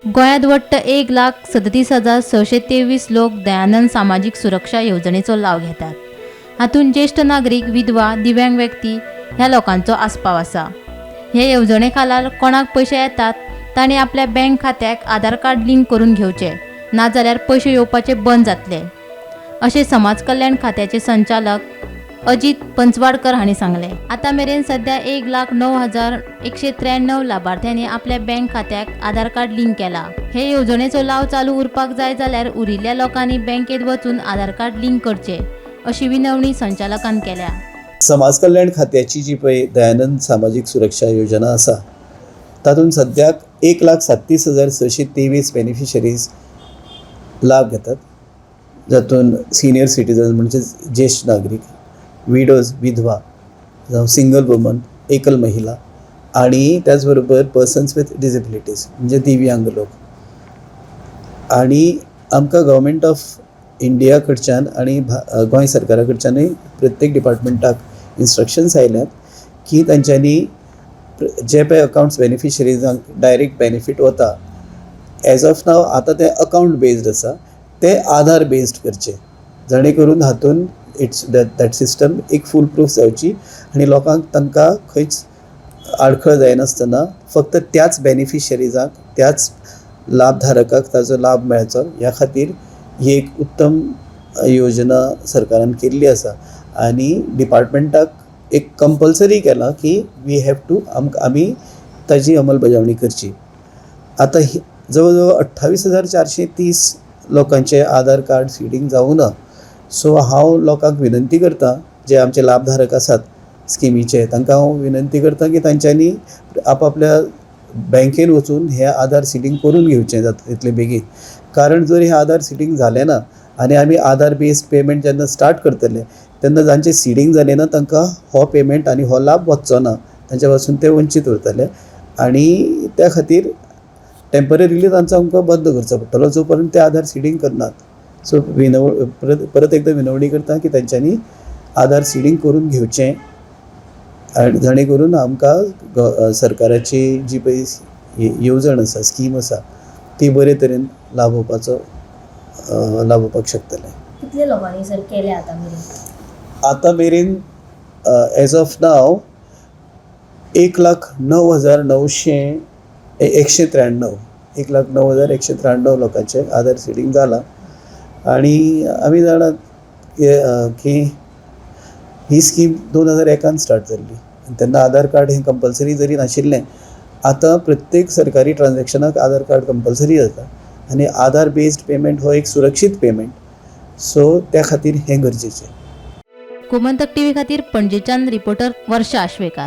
गोंयांत वट्ट 1,37,623 लोक दयानंद सामाजीक सुरक्षा येवजणेचो लाव घेतात. हातूंत ज्येश्ठ नागरीक, विधवा, दिव्यांग व्यक्ती ह्या लोकांचो आस्पाव आसा. हे येवजणे खाला कोणाक पयशे येतात तांणी आपल्या बँक खात्याक आधार कार्ड लिंक करून घेवचें, नाजाल्यार पयशे येवपाचे बंद जातले, अशें समाज कल्याण खात्याचे संचालक अजित पंचवाडकर हांणी सांगलें. आतां मेरेन सध्या 1,09,193 लाभार्थ्यांनी आपल्या बँक खात्याक आधार कार्ड लिंक केला. हे येवजणेचो लाव चालू उरपाक जाय जाल्यार उरिल्ल्या लोकांनी बँकेत वचून आधार कार्ड लिंक करचें, अशी विनवणी संचालकान केल्या. समाज कल्याण खात्याची जी पळय दयानंद सामाजीक सुरक्षा योजना आसा, तातूंत सद्याक 1,37,623 बेनिफिशरीज लाभ घेतात, जातून सिनियर सिटीजन म्हणजे ज्येश्ठ नागरीक, विडोज विधवा जावं सिंगल वुमन एकल महिला आणि त्याच बरोबर पर्सन्स विथ डिसेबिलिटीज म्हणजे दिव्यांग लोक. आणि आमकां गव्हर्मेंट ऑफ इंडिया कडच्यान आनी गोंय सरकारा कडच्यानूय प्रत्येक डिपार्टमेंटाक इन्स्ट्रक्शन्स आयल्यात की तांच्यांनी जे पळय अकावंट्स बेनिफिशरीजांक डायरेक्ट बेनिफीट वता, एज ऑफ नाव आतां तें अकावंट बेज्ड आसा, तें आधार बेज्ड करचें, जाणे करून हातून it's that that system एक फूल प्रूफ जावची आनी लोकांक तांकां खंयच आडखळ जायनासतना फक्त त्याच बेनिफिशरीजाक, त्याच लाभधारकाक ताजो लाभ मेळचो ह्या खातीर ही एक उत्तम योजना सरकारान केल्ली आसा. आनी डिपार्टमेंटाक एक कंपल्सरी केलां की we have to आमकां आमी ताजी अंमलबजावणी करची. आतां ही जवळ जवळ 28,430 लोकांचे आधार कार्ड सिडींग जावूं ना. सो हांव लोकांक विनंती करता, जे आमचे लाभधारक आसात स्किमीचे, तांकां हांव विनंती करता की तांच्यांनी आपआपल्या बँकेन वचून हें आधार सिडींग करून घेवचें जाता तितले बेगीन. कारण जर हें आधार सिडींग जालें ना आनी आमी आधार बेस्ड पेमेंट जेन्ना स्टार्ट करतले, तेन्ना जांचें सिडींग जालें ना तांकां हो पेमेंट आनी हो लाभ वचचो ना, तांच्या पासून ते वंचीत उरतले आनी त्या खातीर टेंपररीली तांचो आमकां बंद करचो पडटलो जो पर्यंत ते आधार सिडींग करनात. सो परत परत एकदां विनवणी करता की तांच्यांनी आधार सिडींग करून घेवचें आनी जाणे करून आमकां सरकाराची जी पळय येवजण आसा, स्कीम आसा, ती बरे तरेन लाभोवपाचो लाभोवपाक शकतले. कितले लोकांनी सर केले आतां मेरेन? आतां मेरेन एज ऑफ नाव 1,09,900 193, 1,09,193 लोकांचें आधार सिडींग जालां. आनी आमी जाणात की ही स्कीम 2001 स्टार्ट जाल्ली आनी तेन्ना आधार कार्ड हें कंपल्सरी जरी नाशिल्लें, आतां प्रत्येक सरकारी ट्रान्जॅक्शनाक आधार कार्ड कंपल्सरी जाता आनी आधार बेज्ड पेमेंट हो एक सुरक्षीत पेमेंट, सो त्या खातीर हें गरजेचें. गोमंतक टीव्ही खातीर पणजेच्यान रिपोर्टर वर्षा आश्वेकार.